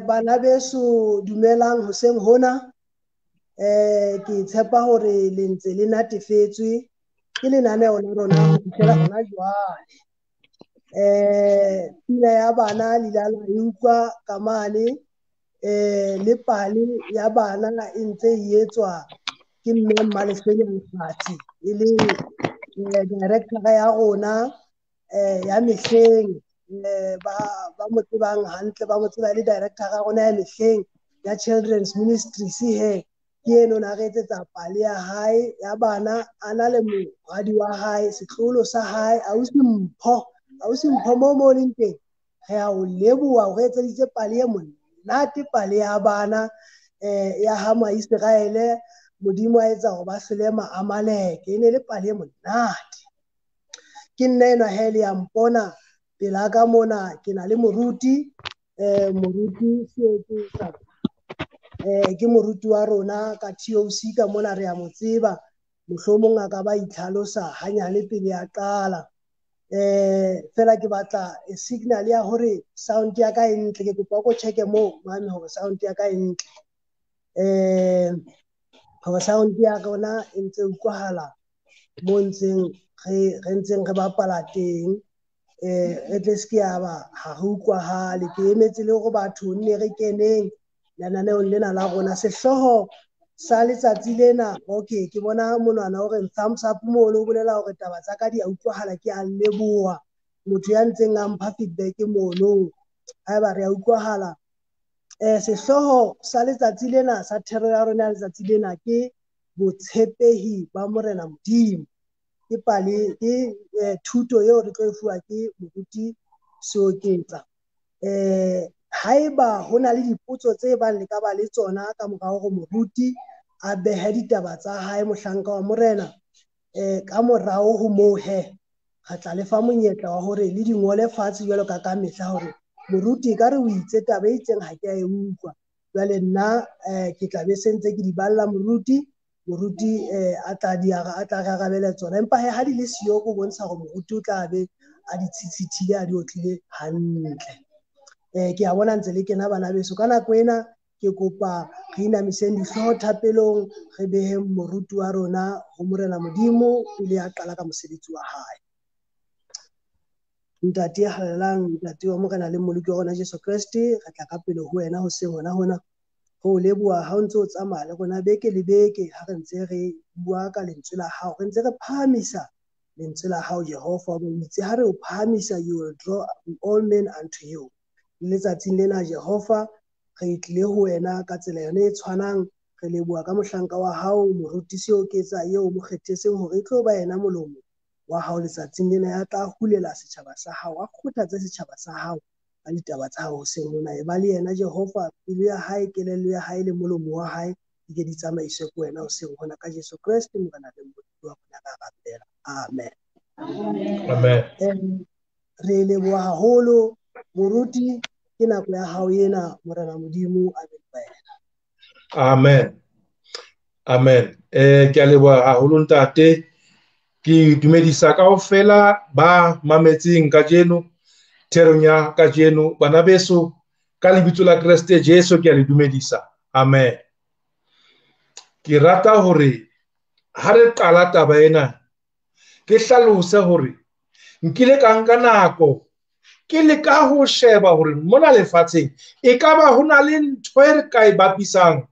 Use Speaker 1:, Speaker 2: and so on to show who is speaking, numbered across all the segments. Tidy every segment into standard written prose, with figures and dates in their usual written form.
Speaker 1: Bana beso dumelang hoseng hona. Ke tshepa hore le ntse le natefetswe ke lenaneo la rona ho fihlela hona jwale. Pina ya bana le ile la e utlwa ka mane, le pale ya bana e ntse e etswa ke mme Mmaleswenya Lefatshi, e le director ya rona ya mehleng, ba mo tsebang hantle, ba mo tseba e le director ya rona ya mehleng ya Children's Ministries. He ke eno na re etsetsa pale ya hae ya bana, a na le moradi wa hae, setloholo sa hae, ausi Mpho. Ausi Mpho moo mo leng teng, re a o leboha o re etseditse pale e monate, pale ya bana ya ha Maiseraele, Modimo a etsa hore ba hlole Maamaleke. E ne le pale e monate. Ke nna enwa he le ya mpona pela ka mona, ke na le moruti, moruti Seoketsa, ke moruti wa rona ka TOC ka mona, re a mo tseba, mohlomong a ka ba itlhalosa hanyane pele a qala. Fela ke batla signal ya hore sound ya ka e ntle, ke kopa o ko check moo mami hore sound ya ka e ntle, hore sound ya rona e ntse utlwahala mo ntseng re ntseng re bapala teng, re tle se ke ya ba ha re utlwahale. Ke emetse le hore batho nne re keneng lenaneong lena la rona. Sehlooho sa letsatsi lena, okay, ke bona monwana o reng thumbs up mono, o bolela hore taba tsa ka di a utlwahala. Ke a leboha motho ya ntseng a mpha feedback mono, haeba re a utlwahala. Sehlooho sa letsatsi lena, sa thero ya rona ya letsatsi lena, ke botshepehi ba Morena Modimo. Ke pale, ke thuto eo re tlo e fuwa ke moruti Seoketsa. Haeba ho na le dipotso tse bang le ka ba le tsona ka mora hore moruti a behe ditaba tsa hae, mohlanka wa Morena, ka morao ho moo he, re tla le fa monyetla wa hore le di ngole fatshe jwalo ka ka mehla, hore moruti ekare o itse taba e itseng ha ke a e utlwa. Jwale nna ke tla be se ntse ke di balla moruti, moruti a tla di a tla re arabele tsona. Empa he ha di le siyo, ho bontsha hore moruti o tla be a di tshitshithile, a di otlile hantle. Ke a bona ntse le kena bana beso. Ka nako ena ke kopa re inamiseng dihlooho thapelong, re beheng moruti wa rona ho Morena Modimo pele a qala ka mosebetsi wa hae. Ntate ya halalelang, Ntate wa Morena le Mmoloki wa rona Jesu Kreste, re tla ka pele ho wena hoseng hona hona, ho o leboha ha o ntse o tsamaya le rona beke le beke, ha re ntse re bua ka lentswe la hao, re ntse re phahamisa lentswe la hao Jehova. O itse ha re o phahamisa, you will draw all men unto you. Le letsatsing lena Jehova, re tlile ho wena ka tsela yone e tshwanang, re leboha ka mohlanka wa hao moruti Seoketsa eo o mo kgethetseng hore e tlo ba yena molomo wa hao letsatsing lena, ya tla hulela setjhaba sa hao, a kgothatse setjhaba sa hao ka ditaba tsa hao hoseng hona. E ba le yena Jehova, pelo ya hae, kelello ya hae le molomo wa hae di ke di tsamaiswe ke wena hoseng hona, ka Jesu Kreste Morena le Mmoloki wa rona ra rapela. Amen.
Speaker 2: Amen.
Speaker 1: Re leboha haholo moruti, ke nako ya hao ena, Morena Modimo a be le wena.
Speaker 2: Amen. Amen. Ke a leboha haholo ntate. Ke dumedisa kaofela ba mametseng kajeno, therong ya kajeno. Bana beso, ka lebitso la Kreste Jesu ke a le dumedisa. Amen. Ke rata hore ha re qala taba ena, ke hlalose hore nkile ka nka nako ke leka ho sheba hore mona lefatsheng e ka ba ho na le ntho e re ka e bapisang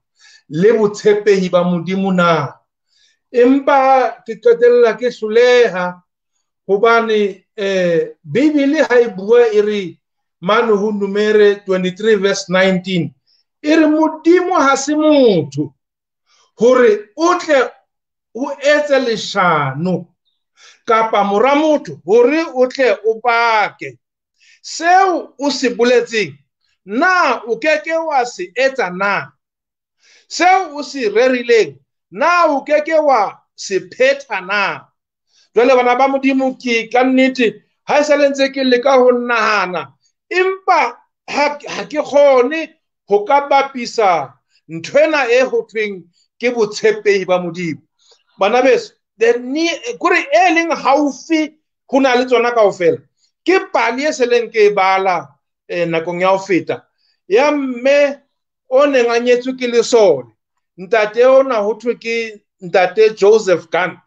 Speaker 2: le botshepehi ba Modimo na. Empa ke qetella ke hloleha, hobane Bibele ha e bua e re mane ho Numere 23 verse 19, e re Modimo ha se motho hore o tle o etse leshano, kapa mora motho hore o tle o bake. Seo o se boletseng, na o ke ke wa se etsa na? Seo o se rerileng, na o ke ke wa se phetha na? Jwale bana ba Modimo, ke ka nnete ha e sale ntse ke leka ho nahana, empa ha ke kgone ho ka bapisa nthwena e ho thweng ke botshepehi ba Modimo. Bana beso, kore e leng haufi ho na le tsona kaofela. Ke pale e seleng ke e bala nakong ya ho feta ya mme o neng a nyetswe ke lesole. Ntate ona ho thwe ke ntate Joseph Gant.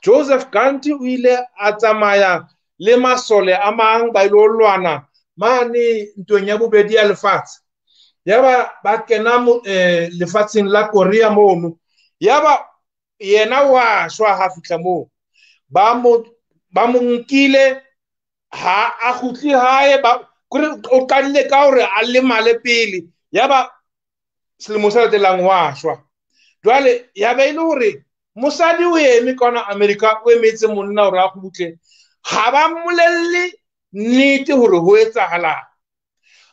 Speaker 2: Joseph Gant o ile a tsamaya le masole a mang ba ilo lwana mane ntweng ya bobedi ya lefatshe. Yaba ba kena lefatsheng la Korea mono. Yaba yena wa shwa ha fihla moo. Ba mo nkile ha a kgutle hae, ba o qadile ka hore a lemale pele. Yaba selemo se latelang wa shwa. Jwale ya ba ile hore mosadi o eme kwana America, o emetse monna hore a kgutle. Ha ba mmolelle nnete hore ho etsahalang.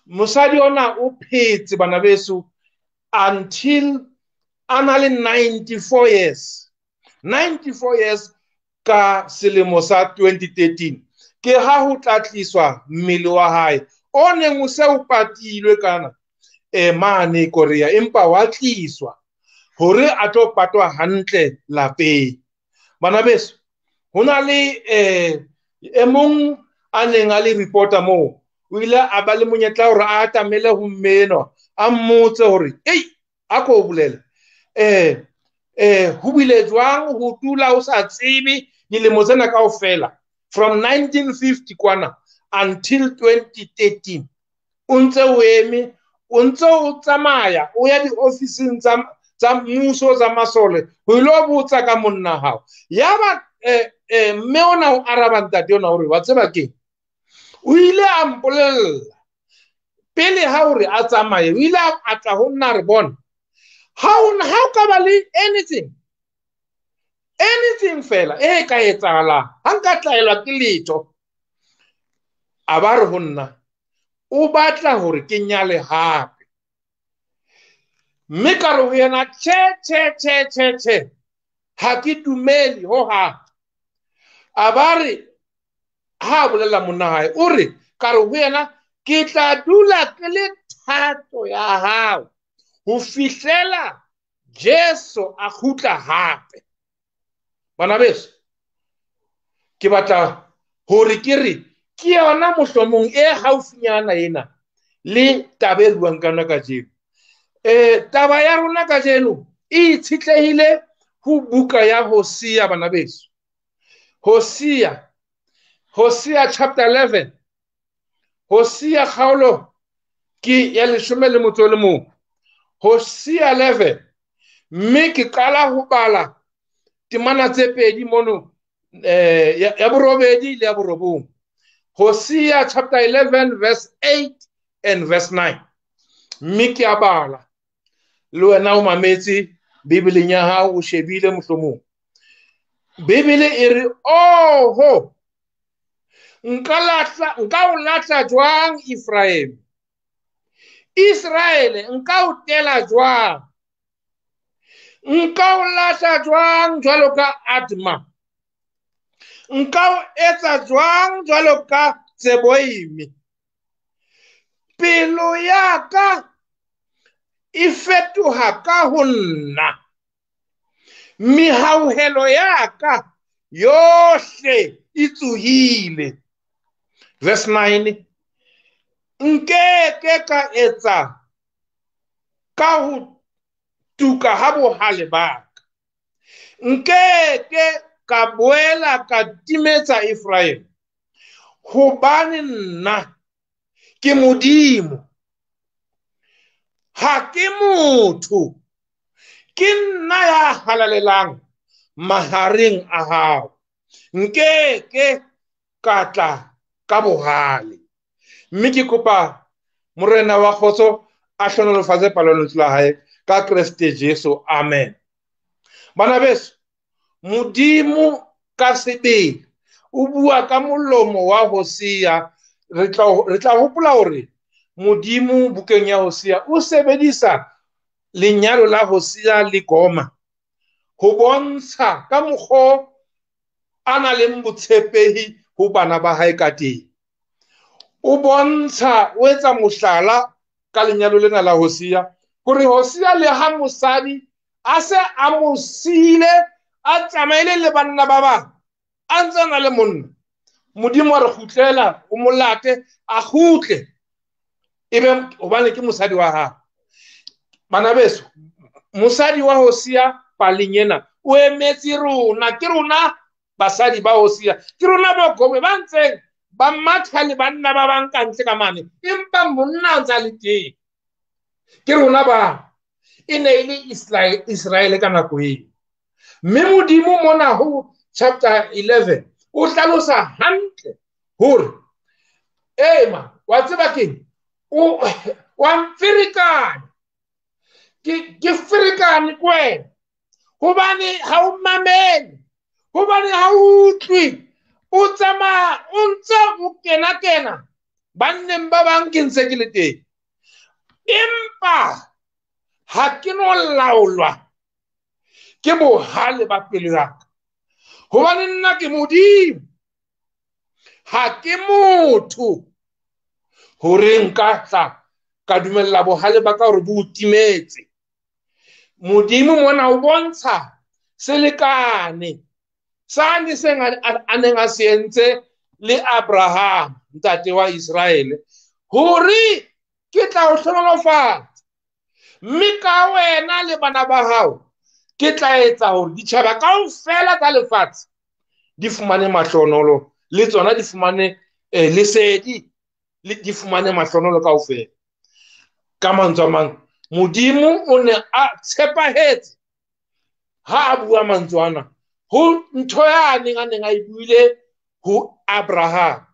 Speaker 2: Mosadi ona o phetse bana beso until a na le 94 years. 94 years ka selemo sa 2013. Ke ha ho tla tliswa mmele wa hae o neng o se o patilwe kana mane Korea, empa wa tliswa hore a tlo patwa hantle lapeng. Bana beso, ho na le e mong a neng a le reporter moo, o ile a ba le monyetla hore a atamele ho mme enwa, a mmotse hore ei a ko bolela ho bile jwang ho dula o sa tsebe dilemo tsena kaofela from 1950 kwana until 2013 o ntse o eme, o ntse o tsamaya o ya diofising tsa mmuso tsa masole ho ilo botsa ka monna hao. Yaba mme ona o araba ntate ona hore wa tseba keng, o ile a mpolella pele ha hore a tsamaye, o ile a tla ho nna re bona ha o ka ba le anything fela e ka etsahalang, ha nka tlaelwa ke letho. A ba re ho nna o batla hore ke nyale hape, mme ka re ho yena tjhe tjhe tjhe tjhe tjhe, ha ke dumele hohang. A ba re ha bolella monna hae, o re ka re ho yena ke tla dula ke le thato ya hao ho fihlela Jesu a kgutla hape. Bana beso, ke batla hore ke re ke yona mohlomong e haufinyana ena le taba e buang ka yona kajeno. Taba ya rona kajeno e itshetlehile ho buka ya Hosea, bana beso. Hosea chapter 11. Hosea kgaolo ke ya 11. Hosea 11. Mme ke qala ho bala temana tse pedi mono, ya borobedi le ya borobong. Hosea chapter 11 verse 8 and verse 9. Mme ke a bala. Le wena o mametse Bibeleng ya hao, o shebile mohlomong. Bibele e re, oho, nka o lahla jwang Efraim? Israele nka o tela jwang? Nka o lahla jwang jwalo ka Adma? Nka o etsa jwang jwalo ka Tseboime? Pelo ya ka e fetoha ka ho nna, mehauhelo ya ka yohle e tsohile. Verse 9. Nke ke ka etsa ka ho tuka ha bohale ba ka, nke ke ka boela ka timetsa Efraim, hobane nna ke Modimo, ha ke motho, ke nna ya halalelang mahareng a hao, nke ke ka tla ka bohale. Mme ke kopa Morena wa kgotso a hlohonolofatse palo ya lentswe la hae ka Kreste Jesu. Amen. Bana beso, Modimo ka sebele o bua ka molomo wa Hosea. Re tla hopola hore Modimo bukeng ya Hosea o sebedisa lenyalo la Hosea le Goma ho bontsha ka mokgwa a nang le botshepehi ho bana ba hae ka teng. O bontsha, o etsa mohlala ka lenyalo lena la Hosea, hore Hosea le ha mosadi a se a mo siile, a tsamaile le banna ba bang, a ntse a na le monna. Modimo a re kgutlela o molate a kgutle ebe hobane ke mosadi wa hao. Bana beso, mosadi wa Hosea paleng ena o emetse rona, ke rona basadi ba Hosea, ke rona ba Gome ba ntseng ba matha le banna ba bang ka ntle ka mane, empa monna o ntse a le teng. Ke rona ba e ne e le Israele ka nako eo. Mme Modimo mona ho chapter 11 o hlalosa hantle hore ema wa tseba keng, o wa mferekane, ke ferekane ke wena, hobane ha o mamele, hobane ha o utlwe, o tsamaya o ntse o kena-kena banneng ba bang ke ntse ke le teng, empa ha ke no laolwa ke bohale ba pelo ya ka, hobane nna ke Modimo, ha ke motho hore nka tla ka dumella bohale ba ka hore bo timetse. Modimo mona o bontsha selekane sane se a neng a se entse le Abraham ntate wa Israele, hore ke tla o hlohonolofatsa mme ka wena le bana ba hao ke tla etsa hore ditjhaba kaofela tsa lefatshe di fumane mahlonolo, le tsona di fumane lesedi, le di fumane mahlonolo kaofela. Ka mantswe a mang, Modimo o ne a tshepahetse ha a bua mantswe ana ho ntho ya neng a neng a e buile ho Abraham,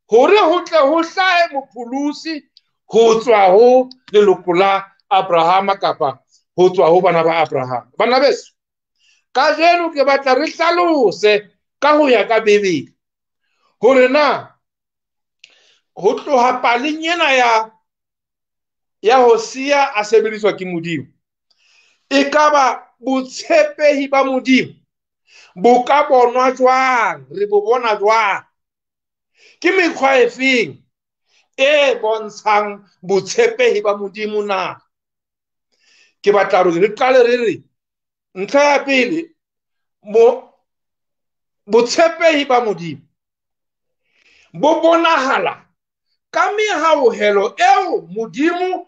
Speaker 2: hore ho tle ho hlahe mopholosi ho tswa ho leloko la Abraham kapa ho tswa ho bana ba Abraham. Bana beso, kajeno ke batla re hlalose ka ho ya ka Bibele hore na ho tloha paleng ena ya Hosea a sebediswa ke Modimo, e ka ba botshepehi ba Modimo bo ka bonwa jwang, re bo bona jwang, ke mekgwa efeng e bontshang botshepehi ba Modimo na? Ke batla hore re qale re re ntlha ya pele, botshepehi ba Modimo bo bonahala ka mehauhelo eo Modimo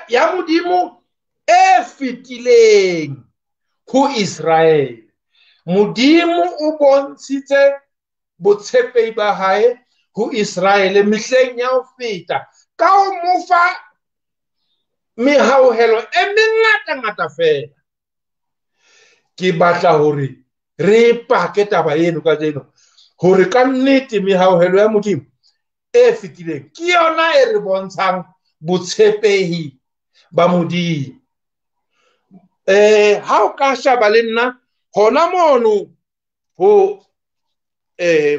Speaker 2: ya Modimo e fetileng ho Israele. Modimo o bontshitse botshepehi ba hae ho Israele mehleng ya ho feta ka ho mo fa mehauhelo e mengata-ngata fela. Ke batla hore re pake taba eno kajeno, hore ka nnete mehauhelo ya Modimo e fetileng ke yona e re bontshang botshepehi ba Modimo. Ha o ka sheba le nna hona mono ho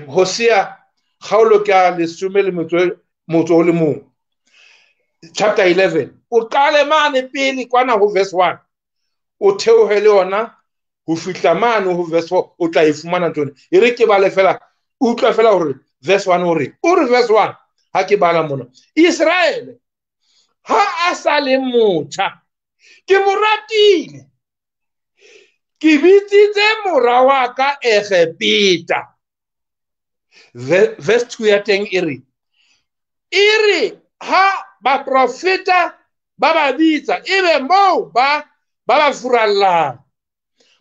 Speaker 2: Hosea kgaolo ke ya leshome le motso o le mong, chapter 11, o qale mane pele kwana ho verse 1, o theohe le yona ho fihla mane ho verse 4, o tla e fumana nthone. E re ke bale fela, utlwa fela hore verse 1 o re, o re verse 1 ha ke bala mona, Israele ha a sa le motjha ke mo ratile, ke bitsitse mora wa ka Egepeta. Verse 2 ya teng e re ha baprofeta ba ba bitsa, ebe moo ba ba furallang,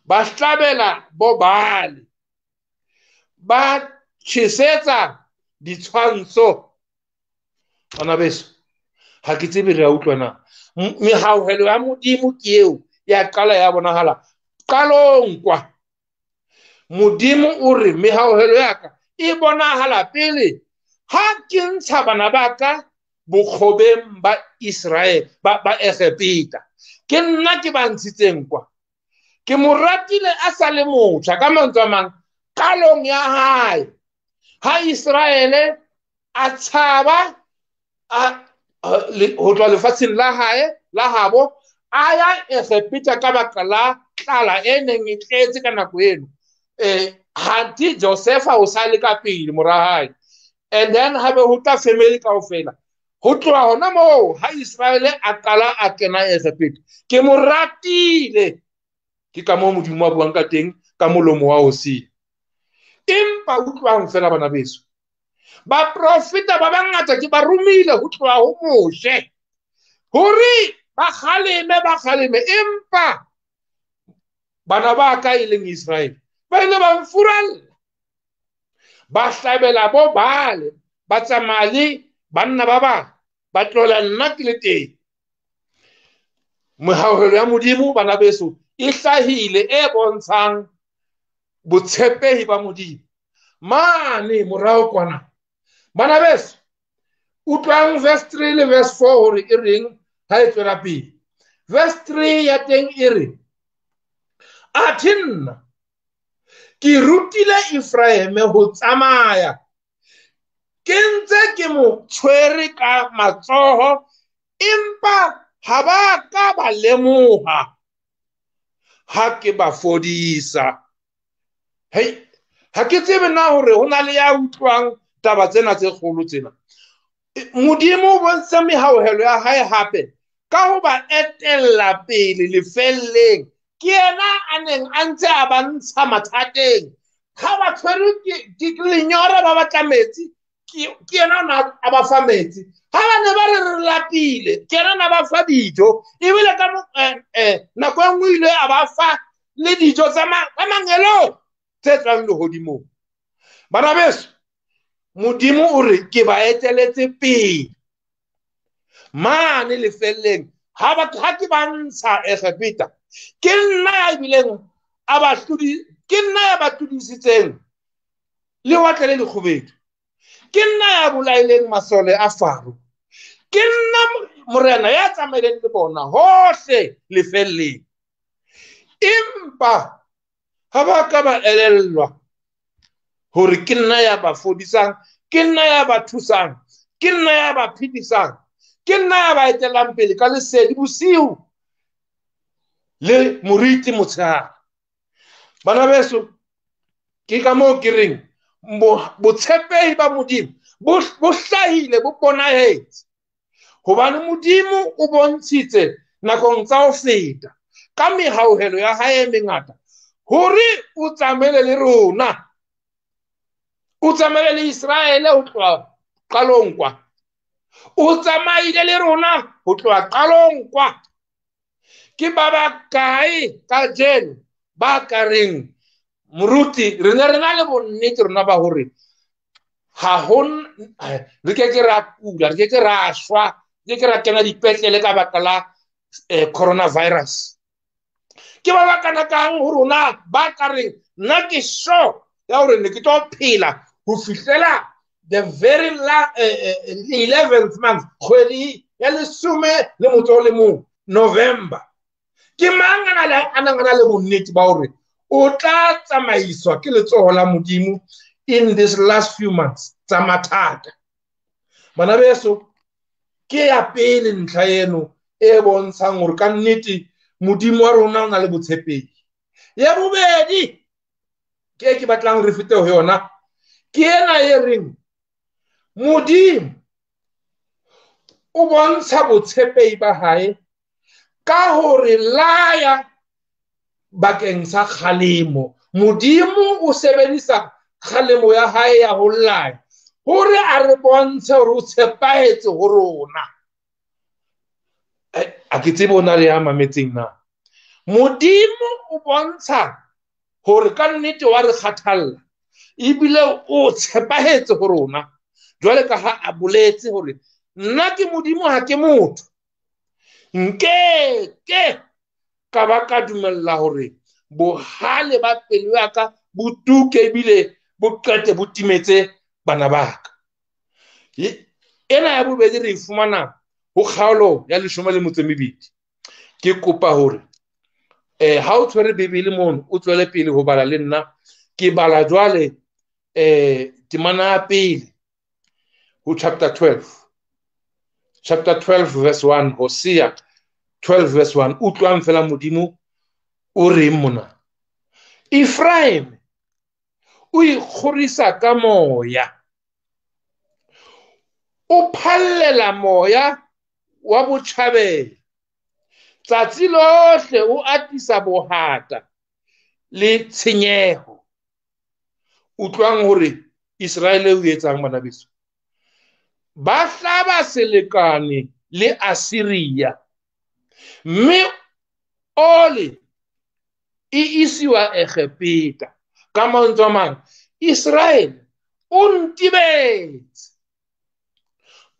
Speaker 2: ba hlabela bo Baale, ba tjhesetsa ditshwantsho. Bana beso, ha ke tsebe re a utlwa na. Mehauhelo ya Modimo ke eo ya qala ya bonahala qalong kwa. Modimo o re mehauhelo ya ka e bonahala pele ha ke ntsha bana ba ka bokgobeng ba Israele, ba Egepeta. Ke nna ke ba ntshitseng kwa. Ke mo ratile a sa le motjha, ka mantswe a mang, qalong ya hae. Ha Israele a tshaba ho tloha lefatsheng la hae la habo, a ya Egepeta ka baka la tlala e neng e tletse ka nako eno. Hanti Josefa o sa le ka pele mora hae, and then habe ho tla family kaofela. Ho tloha hona moo ha Israele a qala a kena Egepeta, ke mo ratile. Ke ka moo Modimo a buang ka teng ka molomo wa Hosea. Empa utlwang fela bana beso, baprofeta ba bangata ke ba romile ho tloha ho Moshe hore ba kgaleme, empa bana ba ka e leng Israele ba ile ba mfuralla, ba hlabela bo Baale, ba tsamaya le banna ba bang, ba tlohela nna ke le teng. Mehauhelo ya Modimo bana beso e hlahile e bontshang botshepehi ba Modimo mane morao kwana. Bana beso, utlwang verse 3 le verse 4 hore e reng ha e tswela pele. Verse 3 ya teng e re, athe nna ke rutile Efraime ho tsamaya, ke ntse ke mo tshwere ka matsoho, empa ha ba ka ba lemoha ha ke ba fodisa. Hei, ha ke tsebe na hore ho na le ya utlwang taba tsena tse kgolo tsena. Modimo o bontshitse mehauhelo ya hae hape ka ho ba etella pele lefelleng. Ke yena a neng a ntse a ba ntsha mathateng. Ha ba tshwerwe ke lenyora ba batla metsi, ke yena a ba fa metsi. Ha ba ne ba re re lapile, ke yena a ba fa dijo. Ebile ka nako e nngwe ile a ba fa le dijo tsa mangeloi tse tswang lehodimong. Bana beso, Modimo o re ke ba eteletse pele mane lefelleng. Ha ke ba ntsha Egepeta, ke nna ya bileng a ba hlodi, ke nna ya ba hlodisitseng lewatle le lekgubedu, ke nna ya bolaileng masole a Faro, ke nna morena ya tsamaileng le bona hohle lefelleng. Empa ha ba ka ba elellwa hore ke nna ya ba fodisang, ke nna ya ba thusang, ke nna ya ba phedisang, ke nna ya ba etellang pele ka lesedi bosiu le moriti motshehare. Bana beso, ke ka moo ke reng botshepehi ba Modimo bo hlahile, bo bonahetse. Hobane Modimo o bontshitse nakong tsa ho feta ka mehauhelo ya hae e mengata hore o tsamaile le rona, o tsamaile le Israele ho tloha qalong kwa, o tsamaile le rona ho tloha qalong kwa. Ke ba bakae kajeno ba ka reng moruti re ne re na le bonnete rona ba hore ha ho re ke ke ra kula, re ke ke ra shwa, re ke ke ra kena dipetlele ka baka la coronavirus. Ke ba ba kana kang ho rona ba ka reng nna ke sure ya hore ne ke tlo phela ho fihlela the very 11th month, kgwedi ya 11 le motso o le mong, November. Ke mang a nang a na le bonnete ba hore o tla tsamaiswa ke letsoho la Modimo in this last few months tsa mathata? Bana beso, ke ya pele ntlha eno e bontshang hore ka nnete Modimo wa rona o na le botshepehi. Ya bobedi ke e ke batlang re fete ho yona, ke ena e reng Modimo o bontsha botshepehi ba hae ka hore laya bakeng sa kgalemo. Modimo o sebedisa kgalemo ya hae ya ho laya hore a re bontshe hore o tshepahetse ho rona. A ke tsebe o na le ya mametseng na. Modimo o bontsha hore ka nnete wa re kgathalla ebile o tshepahetse ho rona, jwale ka ha a boletse hore nna ke Modimo ha ke motho, nke ka ba ka dumella hore bohale ba pelo ya ka bo tuke ebile bo qete bo timetse bana ba ka. Ena ya bobedi re e fumana ho kgaolo ya 12. Ke kopa hore ha o tshwere Bibele mono o tswele pele ho bala le nna. Ke bala jwale temana ya pele ho chapter 12. Chapter 12 verse 1, Hosea 12 verse 1. Utlwang fela Modimo o reng mona. Ephraim o ikgorisa ka moya, o phallela moya wa botjhabela, tsatsi lohle o atisa bohata le tshenyeho. Utlwang hore Iseraele o etsang bana beso. Ba hlaba selekane le Assyria, mme ole e isiwa Egepeta. Ka mantswe a mang, Iseraele o ntibetse.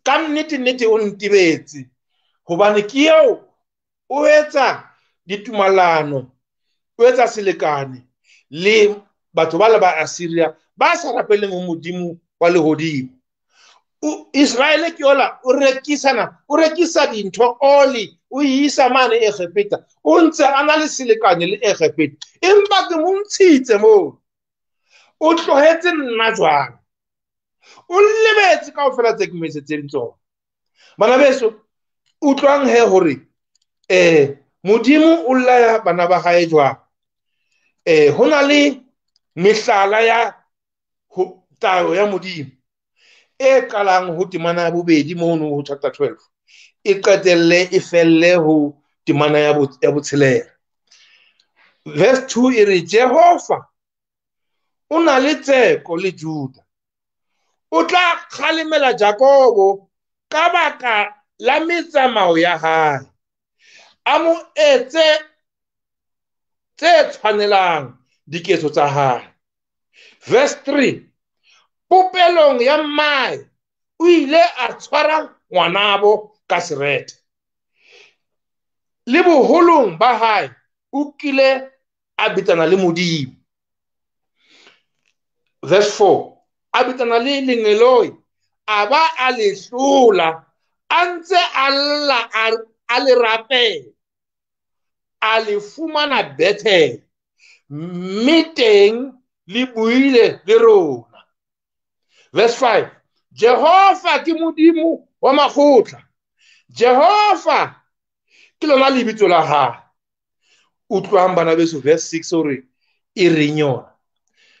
Speaker 2: Ka nnete nnete o ntibetse, hobane ke eo o etsa ditumalano, o etsa selekane le batho ba le ba Assyria ba sa rapeleng ho Modimo wa lehodimo. Iseraele ke yola o rekisana, o rekisa dintho oli, o isa mane Egepeta, o ntse a na le selekane le Egepeta, empa ke mo ntshitse moo. O tlohetse nna jwang? O lebetse kaofela tse ke mo etseditseng tsona. Bana beso, utlwang he hore Modimo o laya bana ba hae jwang. Ho na le mehlala ya tayo ya Modimo e qalang ho temana ya bobedi mono ho chapter 12, e qetelle e felle ho temana ya botshelela. Verse 2 e re, Jehova o na le tseko le Juda, o tla kgalemela Jakobo ka baka la metsamao ya hae, a mo etse tse tshwanelang diketso tsa hae. Verse 3, popelong ya mmae o ile a tshwara ngwanabo ka serethe, le boholong ba hae o kile a bitsana le Modimo. Verse 4, a bitsana le lengeloi, a ba a le hlola, a ntse a lla a le rapela, a le fumana Bethele, mme teng le buile le rona. Verse 5, Jehova ke Modimo wa makgotla, Jehova ke lona lebitso la hae. Utlwang bana beso, verse 6 hore e reng yona.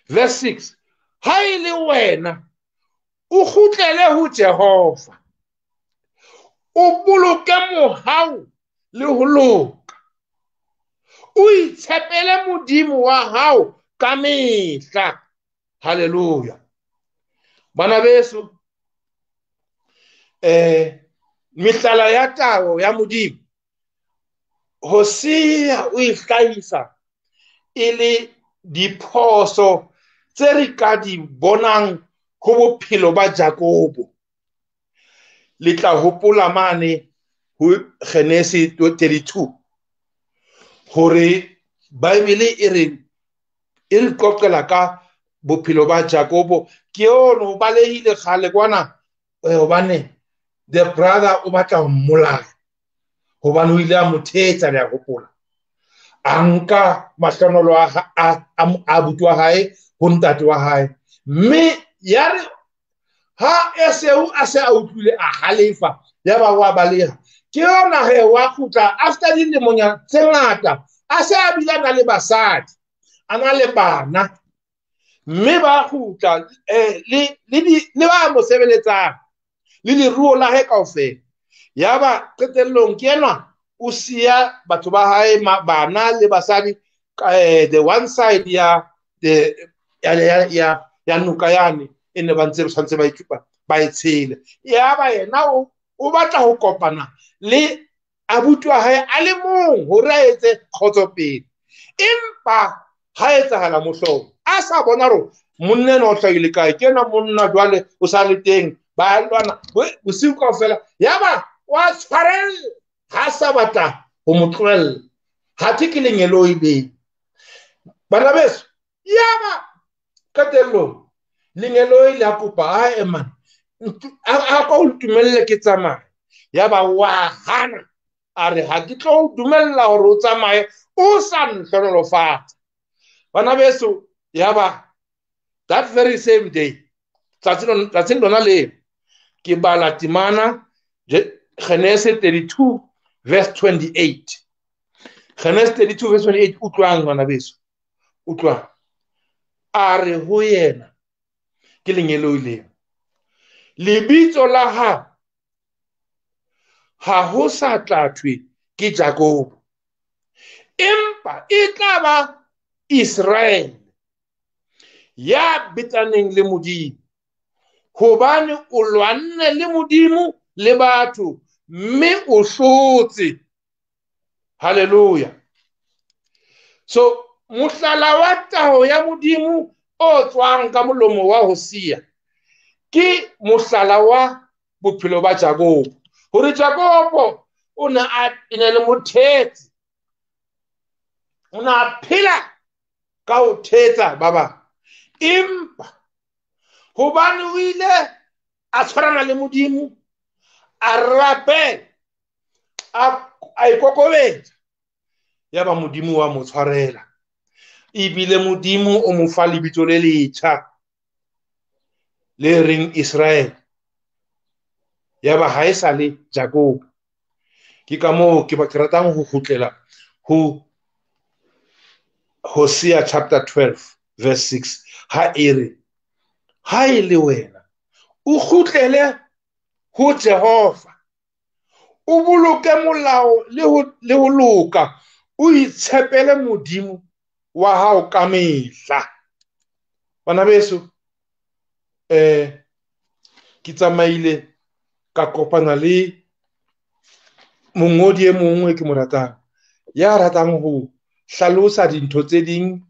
Speaker 2: Verse 6, ha e le wena o kgutlele ho Jehova, o boloke mohau le ho loka, o itshepele Modimo wa hao ka mehla. Hallelujah. Bana beso, mehlala ya tayo ya Modimo, Hosea o e hlahisa e le diphoso tse re ka di bonang ho bophelo ba Jakobo. Le tla hopola mane ho Genesis 32 hore Bibele e re e re qoqela ka bophelo ba Jakobo. Ke ono o balehile kgale kwana, hobane the brother o batla ho mmolaya, hobane o ile a mo thetsa, le a hopola. A nka mahlonolo a abuti wa hae ho ntate wa hae, mme ya re ha Esau a se a utlwile a halefa, ya ba wa baleha. Ke yona he wa kgutla after dilemonyana tse ngata, a se a bile a na le basadi, a na le bana, mme ba kgutla le ba mo sebeletsang le leruo la hae kaofela. Ya ba qetellong ke enwa o siya batho ba hae, bana le basadi, the one side ya the ya noka yane e ne ba ntse ba tshwanetse ba ithupa ba e tshele. Ya ba yena o batla ho kopana le abuti wa hae a le mong hore a etse kgotso pele, empa ha etsahala mohlolo, a sa bona hore monna enwa o hlahile kae, ke ena monna jwale o sa le teng, ba lwana bosiu kaofela. Ya ba wa tshwarella, ha sa batla ho mo tlohella, ha the ke lengeloi leo. Bana beso, ya ba qetellong lengeloi le a kopa, a ema, a ka o ntumelle ke tsamaye. Ya ba wa hana, a re ha ke tlo o dumella hore o tsamaye o sa ntlhonolofatsa. Bana beso, ya ba that very same day, tsatsing lona leo, ke bala temana Genesis 32 verse 28. Genesis 32 verse 28, utlwang bana beso, utlwang. A re ho yena, ke lengeloi leo, lebitso la hao ha ho sa tla thwe ke Jakobo, empa e tla ba Israele. Ya betaneng le Modimo, hobane o lwanne le Modimo le batho mme o hlotse. Hallelujah. So mohlala wa taho ya Modimo o tswang ka molomo wa Hosea ke mohlala wa bophelo ba Jakobo. Hore Jakobo o ne a ne le mothetsi, o ne a phela ka ho thetsa ba bang, empa hobane o ile a tshwarana le Modimo, a rapela, a ikokobetsa, ya ba Modimo wa mo tshwarela. Ebile Modimo o mo fa lebitso le letjha le reng Israel, ya ba ha e sa le Jakobo. Ke ka moo ke ratang ho kgutlela ho Hosea chapter 12 verse 6, ha e re, ha e le wena o kgutlele ho Jehova, o boloke molao le ho loka, o itshepele Modimo wa hao ka mehla. Bana beso, ke tsamaile ka kopana le mongodi e mongwe ke mo ratang, ya ratang ho hlalosa dintho tse ding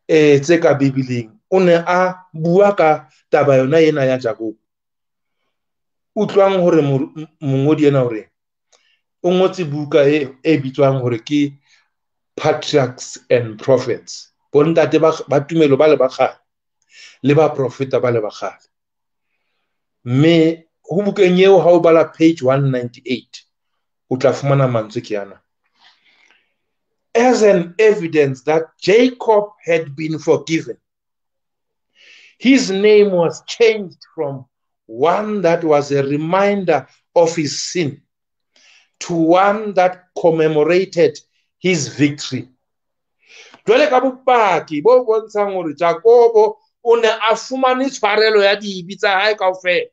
Speaker 2: tse ka Bibeleng. O ne a bua ka taba yona ena ya Jakobo. Utlwang hore mongodi ena hore o ngotse buka e bitswang hore ke Patriarchs and Prophets, bontate ba tumelo ba le ba kgale le baprofeta ba le ba kgale. Mme ho bukeng eo ha o bala page 198 o tla fumana mantswe ke ana: as an evidence that Jacob had been forgiven, his name was changed from one that was a reminder of his sin to one that commemorated his victory. Jwale ka bopaki bo bontshang hore Jakobo o ne a fumane tshwarelo ya dibe tsa hae kaofela,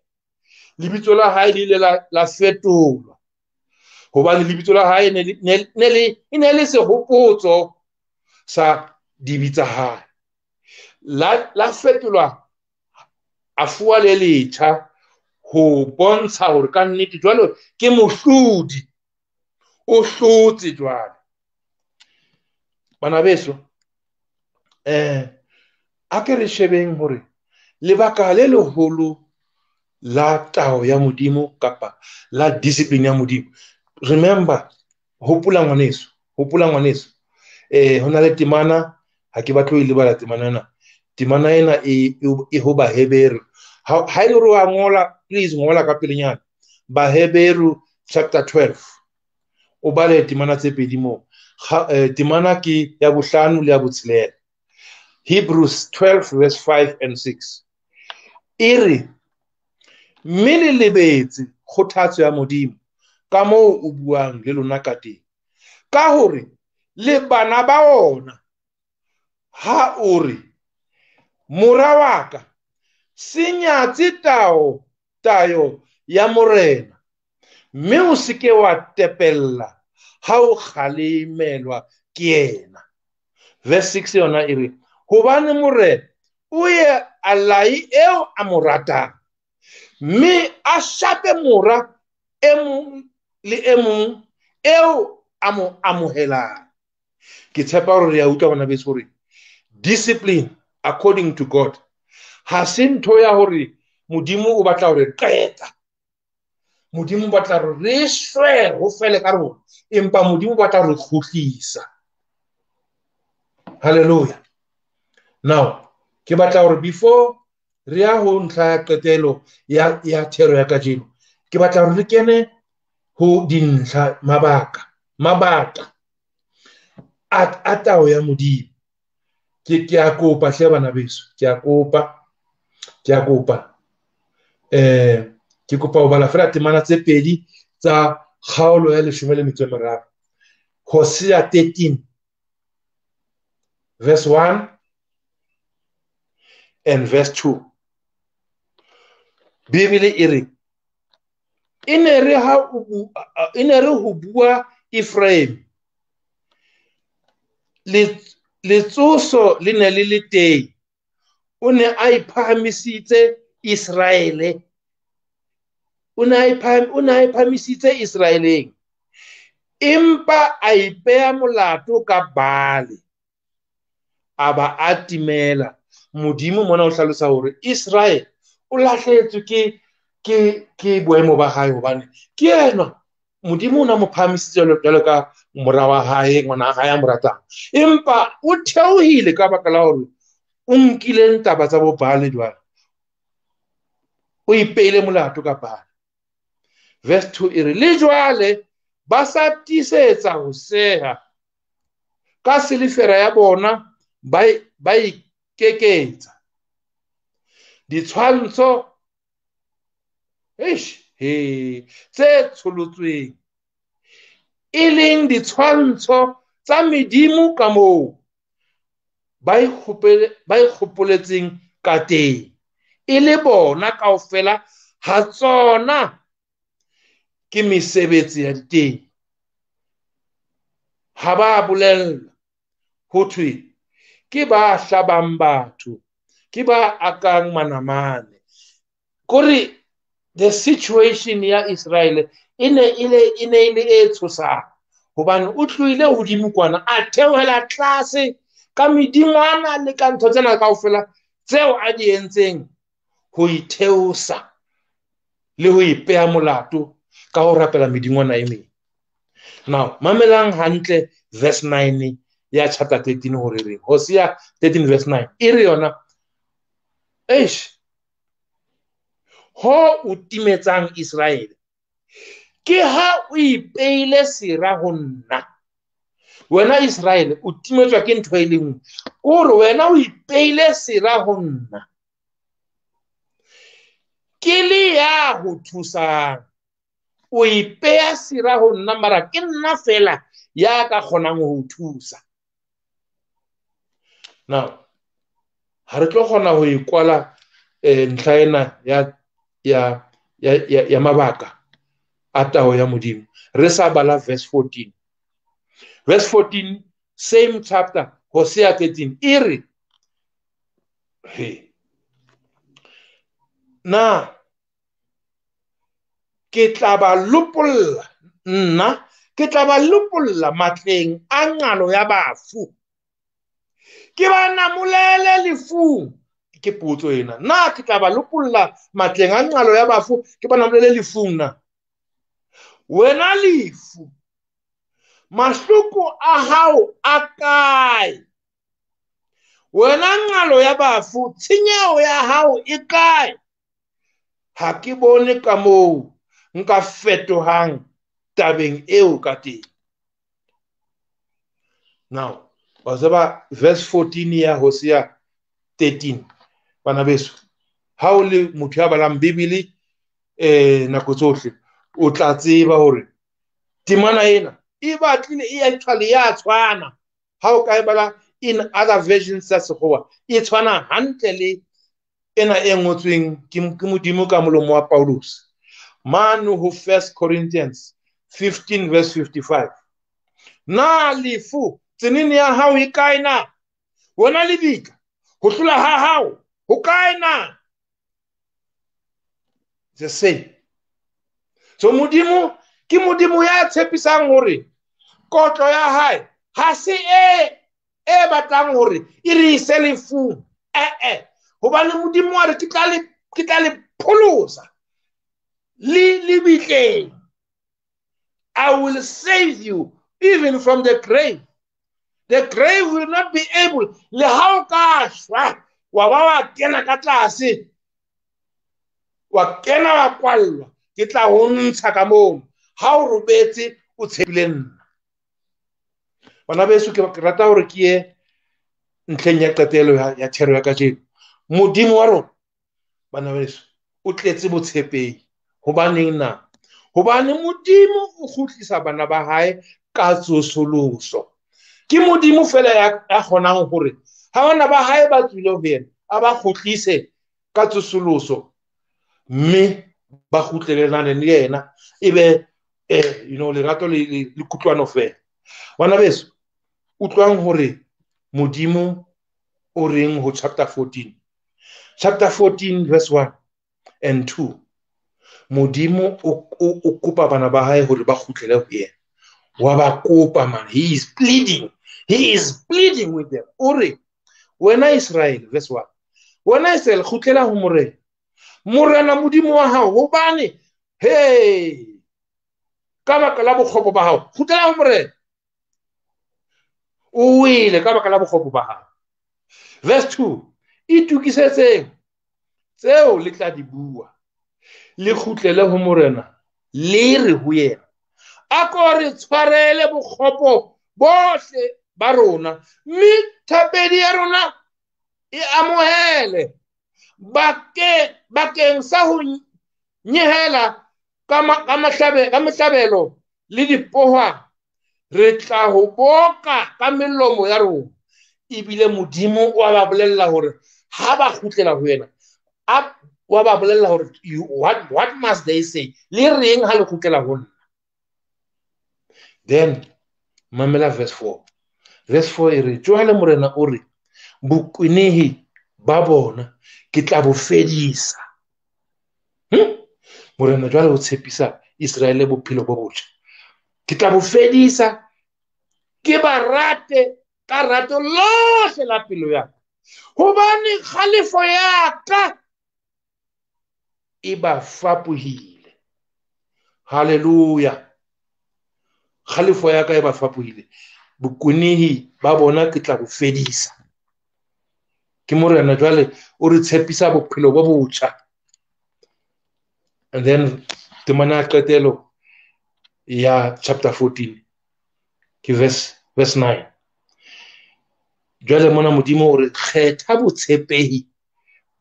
Speaker 2: lebitso la hae le ile la fetolwa, hobane lebitso la hae e ne le sehopotso sa dibe tsa hae. La fetolwa, a fuwa le letjha ho bontsha hore ka nnete jwalo ke mohlodi, o hlotse jwale. Bana beso, a ke re shebeng hore lebaka le leholo la tao ya Modimo kapa la discipline ya Modimo. Remember, hopola ngwaneso, hopola ngwaneso. Ho na le temana, ha ke batle ho e lebala temana ena. Temana ena e ho Baheberu. Ha e le hore wa ngola, please ngola ka pelenyana. Baheberu chapter 12. O bale temana tse pedi moo. Temana ke ya bohlano le ya botshelela. Hebrews 12 verse 5 and 6. E re, mme le lebetse kgothatso ya Modimo ka moo o buang le lona ka teng, ka hore le bana ba ona, ha o re, mora wa ka, se nyatse tayo ya Morena, mme o se ke wa tepella ha o kgalemelwa ke yena. Verse 6 yona e re, hobane Morena o ye a lae eo a mo ratang, mme a shape mora e mong le e mong eo a mo amohelang. Ke tshepa hore re a utlwa bana beso hore discipline according to God ha se ntho ya hore Modimo o batla hore qeta, Modimo o batla hore re shwe ho fele ka rona, empa Modimo o batla hore kgutlisa. Hallelujah. Now ke batla hore before re ya ho ntlha ya qetelo ya thero ya kajeno, ke batla hore re kene ho dintlha, mabaka a tao ya Modimo. Ke a kopa hle bana beso, ke a kopa. Ke kopa ho bala fela temana tse pedi tsa kgaolo ya 13. Hosea 13 verse 1 and verse 2. Bibele e re, e ne re ho bua Ephraim, letsoso le ne le le teng, O ne a iphahamisitse Israele. O ne a iphahamisitse Israeleng. Empa a ipeha molato ka Baale. A ba a timela. Modimo mona o hlalosa hore Israel o lahlehetswe ke boemo ba hae, hobane ke yena Modimo o na mo phahamisitse jwalo ka mora wa hae, ngwana hae a mo ratang. Empa o theohile ka baka la hore o nkile taba tsa bo Baale jwale. O ipeile molato ka Baale. Verse 2 e re, le jwale ba sa tiisetsa ho seha ka silifera ya bona ba ikeketsa ditshwantsho tse tsholotsweng, e leng ditshwantsho tsa medimo ka moo ba ikgopoletseng ka teng, e le bona kaofela ha tsona ke mesebetsi ya diteng. Ha ba bolella ho thwe ke ba hlabang batho, ke ba akang manamane. Kore the situation ya Israel e ne e le e tshosang, hobane o tlohile hodimo kwana a theohela tlase ka medingwana le ka ntho tsena kaofela tseo a di entseng ho itheosa le ho ipeha molato ka ho rapela medingwana e meng. Now mamelang hantle verse 9 ya chapter 13 hore re Hosea 13 verse 9 e re yona, eish, ho o timetsang Israel ke ha o ipeile sera ho nna. Wena Israel o timetswa ke ntho e le nngwe, kore wena o ipeile sera ho nna, ke le ya ho thusang. O ipeya sera ho nna, mara ke nna fela ya ka kgonang ho thusa. Now ha re tlo kgona ho ikwala ntlha ena ya mabaka a tao ya Modimo re sa bala verse 14. Verse 14, same chapter, Hosea 13, e re, na ke tla ba lopolla nna, ke tla ba lopolla matleng a nqalo ya bafu, ke ba namolele lefung. Ke potso ena, na ke tla ba lopolla matleng a nqalo ya bafu, ke ba namolele lefung na? Wena lefu, mahloko a hao a kae? Wena nqalo ya bafu, tshenyeho ya hao e kae? Ha ke bone ka moo nka fetohang tabeng eo ka teng. Now wa tseba verse 14 ya Hosea 13, bana beso, ha o le motho ya balang Bibele nako tsohle, o tla tseba hore temana ena e batlile e actually ya tshwana. Ha o ka e bala in other versions tsa Sekgowa, e tshwana hantle le ena e ngotsweng ke Modimo ka molomo wa Paulus mane ho 1 Corinthians 15 verse 55. Na lefu, tsenene ya hao e kae na? Wena lebitla, ho hlola ha hao ho kae na? The same. So Modimo ke Modimo ya tshepisang hore kotlo ya hae ha se e batlang hore e re ise lefung. Hobane Modimo wa re ke tla le pholosa le lebitleng. I will save you even from the grave. The grave will not be able. Le ha o ka shwa, wa ba wa kena ka tlase, wa kena wa kwallwa, ke tla ho ntsha ka moo. Ha o robetse o tshepile nna. Bana beso, ke rata hore ke ye ntlheng ya qetelo ya thero ya kajeno. Modimo wa rona, bana beso, o tletse botshepehi. Hobaneng na? Hobane Modimo o kgutlisa bana ba hae ka tsosoloso. Ke Modimo fela ya kgonang hore ha bana ba hae ba tswile ho yena, a ba kgutlise ka tsosoloso, mme ba kgutlelelane le yena, ebe you know, lerato le kutlwano fela. Bana beso, utlwang hore Modimo o reng ho chapter 14. Chapter 14 verse 1 and 2. Modimo o kopa bana ba hae hore ba kgutlele ho yena. Wa ba kopa, man. He is pleading. He is pleading with them. O re, wena Israel, verse 1. Wena Israel, kgutlela ho Morena. Morena Modimo wa hao, hobane, hey, ka baka la bokgopo ba hao, kgutlela ho Morena. O wele ka baka la bokgopo ba hao. Verse 2, itokisetseng tseo le tla di bua, le kgutlele ho Morena, le re ho yena, a ko re tshwarele bokgopo bohle ba rona, mme thapedi ya rona e amohele bakeng sa ho nyehela ka mahlabelo le dipohwa, re tla ho boka ka melomo ya rona. Ebile Modimo wa ba bolella hore ha ba kgutlela ho yena, wa ba bolella hore what must they say? Le reng ha le kgutlela ho nna? Then mamela verse 4. Verse 4 e re, jwale Morena o re, bokwenehi ba bona ke tla bo fedisa. Morena jwale o tshepisa Israele bophelo bo botjha. Ke tla bo fedisa, ke ba rate ka rato lohle la pelo ya ka, hobane kgalefo ya ka e ba fapohile. Hallelujah. Kgalefo ya ka e ba fapohile. Bokwenehi ba bona ke tla bo fedisa. Ke Morena jwale o re tshepisa bophelo bo botjha. And then temana ya qetelo ya chapter 14 ke verse 9. Jwale mona Modimo o re kgetha botshepehi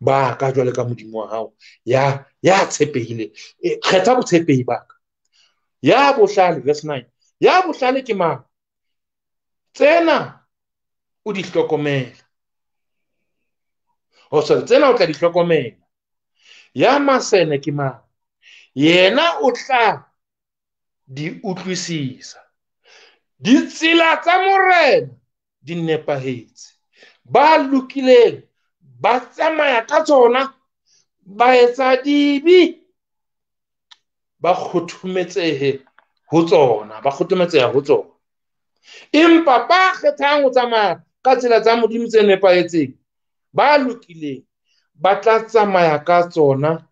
Speaker 2: ba ka jwale ka Modimo wa hao ya tshepehile. Kgetha botshepehi ba ka. Ya bohlale, verse 9. Ya bohlale ke mang? Tsena o di hlokomela. Oh, sorry, tsena o tla di hlokomela. Ya masene ke mang? Yena o tla di utlwisisa. Ditsela tsa Morena di nepahetse. Ba lokileng ba tsamaya ka tsona, ba etsa dibe, ba kgothometsehe ho tsona, ba kgothometseha ho tsona. Empa ba kgethang ho tsamaya ka tsela tsa Modimo tse nepahetseng, ba lokileng ba tla tsamaya ka tsona,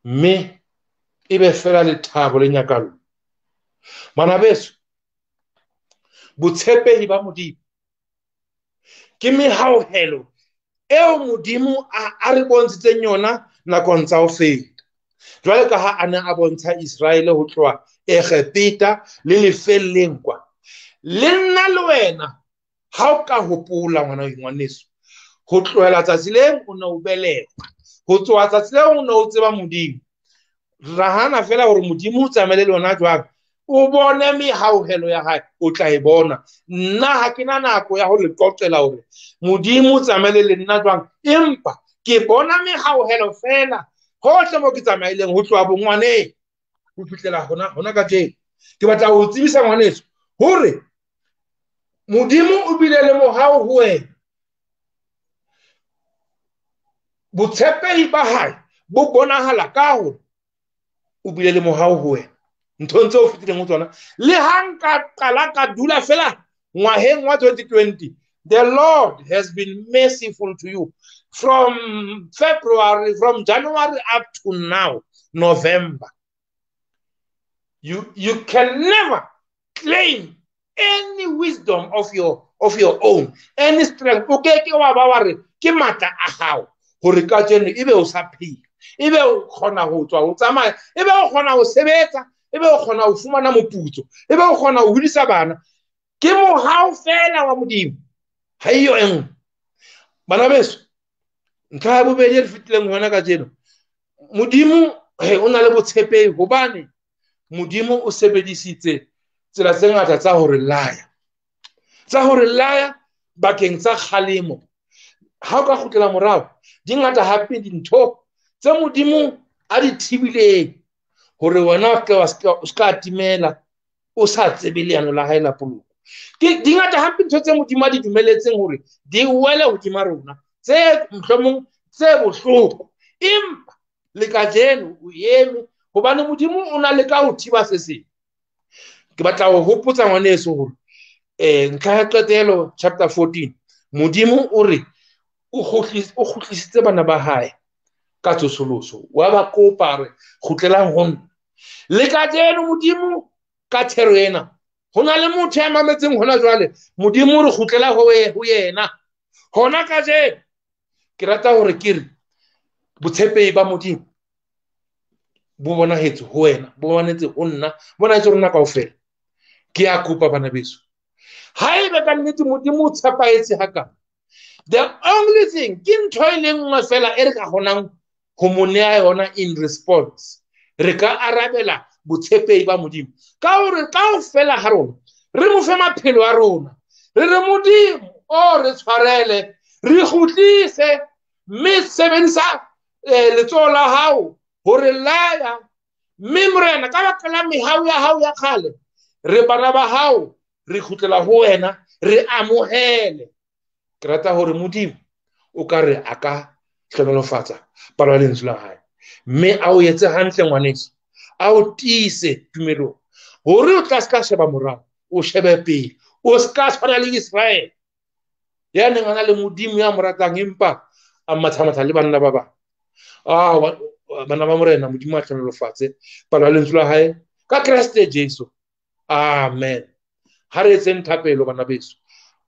Speaker 2: mme e be fela lethabo le nyakallo. Bana beso, botshepehi ba Modimo ke mehauhelo eo Modimo a re bontshitseng yona nakong tsa ho feta. Jwale ka ha a ne a bontsha Israele ho tloha Egepeta le lefelleng kwa. Le nna le wena ha o ka hopola ngwana ngwaneso, ho tlohela tsatsi leng o ne o belehwa, ho tsoha tsatsi leng o ne o tseba Modimo. Nahana fela hore Modimo o tsamaile le wena jwang, o bone mehauhelo ya hae, o tla e bona. Nna ha ke na nako ya ho le qoqela hore Modimo o tsamaile le nna jwang, empa ke bona mehauhelo fela hohle mo ke tsamaileng ho tloha bongwaneng ho fihlela hona kajeno. Ke batla ho tsebisa ngwaneso hore Modimo o bile le mohau ho wena. Botshepehi ba hae bo bonahala ka hore o bile le mohau ho wena nthong tseo o fetileng ho tsona. Le ha nka qala ka dula fela ngwaheng wa 2020, the Lord has been merciful to you from February, from January up to now, November. You can never claim any wisdom of your own, any strength. O ke ke wa ba wa re ke matla a hao hore kajeno ebe o sa phela, ebe o kgona ho tswa ho tsamaya, ebe o kgona ho sebetsa, ebe o kgona ho fumana moputso, ebe o kgona ho hodisa bana. Ke mohau fela wa Modimo, ha eyo e nngwe. Bana beso, ntlha ya bobedi e re fetileng hona kajeno, Modimo o na le botshepehi hobane Modimo o sebedisitse tsela tse ngata tsa hore laya, tsa hore laya bakeng tsa kgalemo. Ha o ka kgutlela morao, di ngata hape dintho tse Modimo a di thibileng hore wena o ska timela o sa tsebe leano la hae la poloko. Ke di ngata hape ntho tse Modimo a di dumeletseng hore di wele hodima rona, tse mohlomong tse bohloko, empa le kajeno o eme hobane Modimo o na le ka ho thiba se seng. Ke batla ho hopotsa ngwaneso hore ntlha ya qetelo chapter 14, Modimo o re o kgutlisitse bana ba hae ka tsosoloso, wa ba kopa re kgutlelang ho nna. Le kajeno Modimo ka thero ena, ho na le motho ya mametseng hona jwale, Modimo re kgutlela ho yena hona kajeno. Ke rata hore ke re botshepehi ba Modimo bo bonahetse ho wena, bo bonahetse ho nna, bo bonahetse rona kaofela. Ke a kopa bana beso, haeba ka nnete Modimo o tshepahetse hakana, the only thing ke ntho e le nngwe fela e re ka kgonang ho mo neha yona in response, re ka arabela botshepehi ba Modimo ka hore kaofela ha rona re mo fe maphelo a rona, re re Modimo o re tshwarele, re kgutlise, mme sebedisa letsoho la hao hore laya, mme Morena ka baka la mehau ya hao ya kgale, re bana ba hao, re kgutlela ho wena, re amohele. Ke rata hore Modimo o ka re a ka hlohonolofatsa palo ya lentswe la hae, mme a o etse hantle ngwaneso, a o tiise tumelong, hore o tla se ka sheba morao, o shebe pele, o se ka tshwana le Israele ya neng a na le Modimo ya mo ratang, empa a mathamatha le banna ba bang. Bana ba Morena, Modimo a hlohonolofatse palo ya lentswe la hae ka Kreste Jesu. Amen. Ha re etseng thapelo bana beso.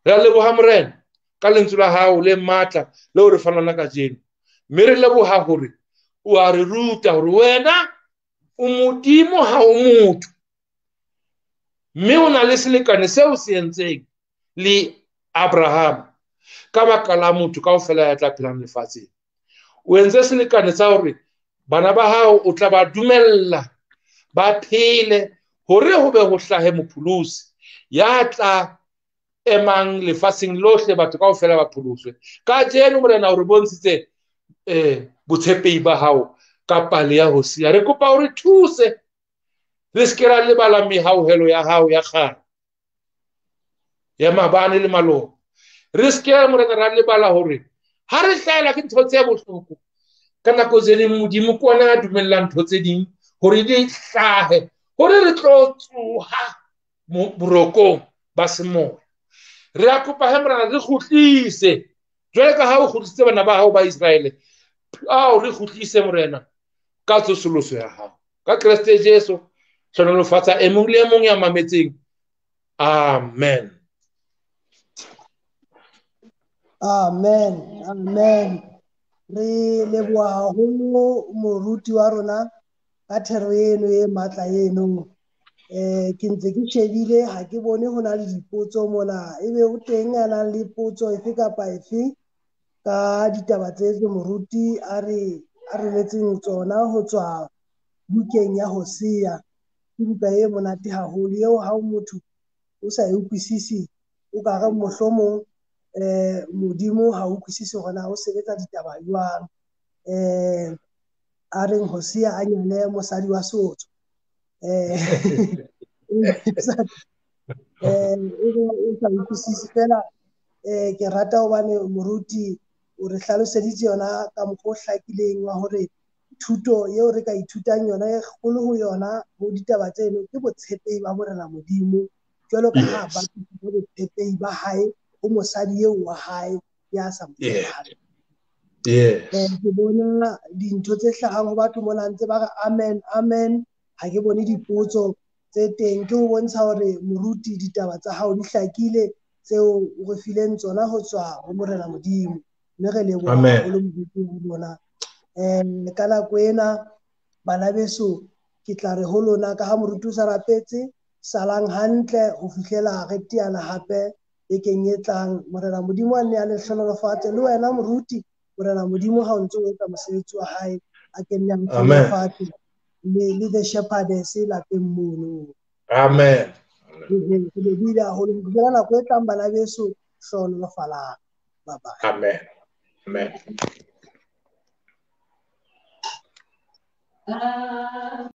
Speaker 2: Re a leboha Morena ka lentswe la hao le matla leo re fang lona kajeno, mme re leboha hore o a re ruta hore wena o Modimo ha o motho, mme o na le selekane seo se entseng le Abraham ka baka la motho kaofela ya tla phelang lefatsheng. O entse selekane sa hore bana ba hao o tla ba dumella ba phele hore ho be ho hlahe mopholosi ya tla emang lefatsheng lohle, batho kaofela ba pholoswe. Kajeno Morena o re bontshitse botshepehi ba hao ka pale ya Hosea. Re kopa o re thuse, re se ke ra lebala mehauhelo ya hao ya kgale, ya maabane le maloba. Re se ke Morena ra lebala hore ha re hlahelwa ke ntho tse bohloko ka nako tse ding, Modimo ke ona a dumellang ntho tse ding hore di hlahe, hore re tlo tsoha borokong ba semoya. Re a kopa he Morena re kgutlise jwale ka ha o kgutlisitse bana ba hao ba Israele, ao re kgutlise Morena ka tsosoloso ya hao ka Kreste Jesu. Hlohonolofatsa e mong le e mong ya mametseng. Amen.
Speaker 1: Amen. Amen. Re leboha haholo moruti wa rona ka thero eno e matla eno. Ke ntse ke shebile, ha ke bone ho na le dipotso mona. Ebe o teng a nang le potso efe kapa efe ka ditaba tse tse moruti a re letseng tsona ho tswa bukeng ya Hosea. Ke buka e monate haholo eo ha o motho o sa e utlwisise, o ka re mohlomong Modimo ha o utlwisise hore na o sebetsa ditaba jwang. A reng Hosea a nyale mosadi wa seotswa. O sa utlwisise fela. Ke rata hobane moruti o re hlaloseditse yona ka mokgwa o hlakileng wa hore thuto eo re ka ithutang yona e kgolo ho yona ho ditaba tseno ke botshepehi ba Morena Modimo, jwalo ka ha ba botshepehi ba hae ho mosadi eo wa hae ya sa mo tshepahale. Ke bona dintho tse hlahang ho batho mona ntse ba re amen, amen. Ha ke bone dipotso tse teng, ke ho bontsha hore moruti ditaba tsa hao di hlakile tseo o re fileng tsona ho tswa ho Morena Modimo. Mme re leboha haholo moruti wa rona. Ka nako ena bana beso ke tla re ho lona ka ha moruti o sa rapetse, salang hantle ho fihlela re teana hape bekeng e tlang. Morena Modimo a nne a le hlohonolofatse, le wena moruti Morena Modimo ha o ntse o etsa mosebetsi wa hae a ke nne a hlohonolofatse le the shepherdess lapeng mono.
Speaker 2: Amen.
Speaker 1: Re lebohile haholo. Ho fihlela nako e tlang bana beso, hlohonolofalang. Bye bye.
Speaker 2: Amen. Amen.